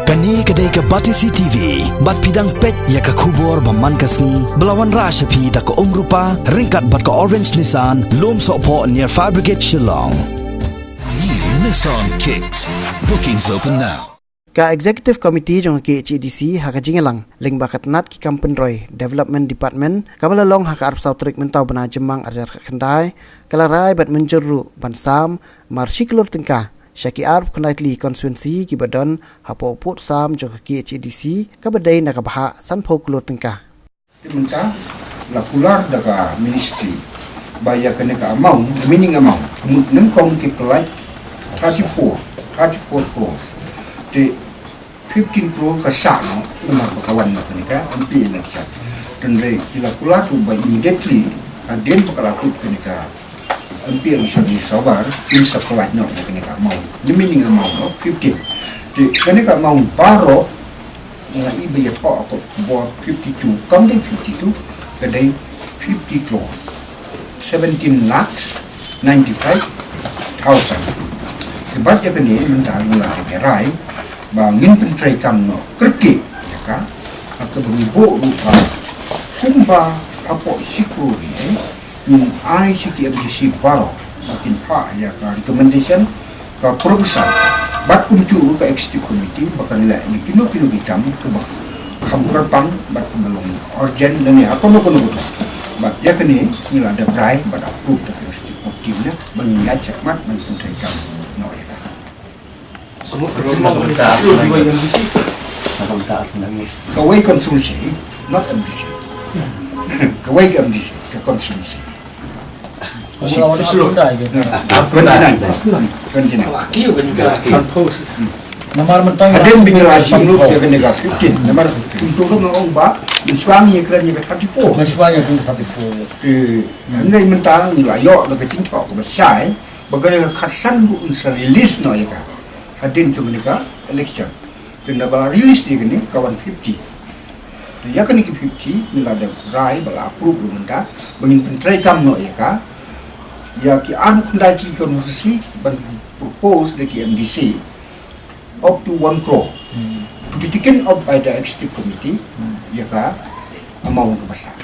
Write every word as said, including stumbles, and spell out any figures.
Kane ka dei ka Batesi T V, bad phi dang peit ïa ka khubor ba man ka sngi, ba la wanrah sha phi da ka Umrupa, ryngkat bad ka Orange Nissan, Lumsohphoh near Fire Brigade Shillong. New Nissan Kicks. Bookings open now. Ka Executive Committee jong ka K H A D C ha ka jingïalang lyngba ka tnat ki kam pynroi Development Department, kaba la long ha ka arphew saw tarik mynta u bnai Jymmang arhajar khatkhyndai, ka la rai bad mynjur ruh ban sam mar shi klur tyngka sha ki arphew khyndai tylli ki constituency kiba don hapoh pud sam jong ka K H A D C, kaba dei na ka bhah sanphew klur tyngka. Te mynta la kular da ka ministry ba ïa kane ka amount, remaining amount, ka mut nyngkong ki pynlait thirty-four, thirty-four crores. Te fifteen crore ka sah noh, namar ba ka wan na kane ka M P election. Hynrei ki la kular ruh ba immediately hadien ba ka la kut kane ka M P election ni sabar, kin sa pynlait noh ïa kane ka amount. Remaining amount noh, fifteen. Te kane ka amount baroh nga i ba ïathoh ha ka bor fifty-two, kam dei fifty-two, ka dei fifty crore, seventeen lakhs ninety-five thousand. Te bad ïa kane mynta ngi la rai ba ngin pyntreikam noh kyrkieh ïa ka, ha kaba ngi buh ruh ba kumba hapoh shi klur ri, eh, ngin ai sha ki M D C baroh ba kin phah ïa ka recommendation ka proposal. Bad kumjuh ka executive committee ba kan leh ïa kino kino ki kam kaba kham kyrpang bad kaba long urgent lane ha kano kano ka ruh. Bad ïa kane ngi la dep rai bad approve da ka executive committee ne ba ngin ïaid shakhmat ban pyntreikam noh ïa ka. Kawei constituency, not M D C. Kawei ka M D C, ka constituency. Twenty-nine. Twenty-nine. Namar mynta hadien ba ngi la shim lut ïa kane ka fifteen. Namar kumto ruh nga ong ba mynshuwa ngi kren ïa ka thirty-four. Mynshuwa ïa ka thirty-four. Te hynrei mynta ngi la ïoh da ka jingthoh kaba shai ba kane ka khatsan ruh yn sa release noh ïa ka hadien jong kane ka election. Te naba la release ïa kane ka one fifty. Te ïa kane ka fifty ngi la dep rai ba la approve ruh mynta ba ngin pyntreikam noh ïa ka, ïa ki arphew khyndai tylli ki constituency ban propose da ki M D C up to one crore. To be taken up by the executive committee, ïa ka amount kaba sah.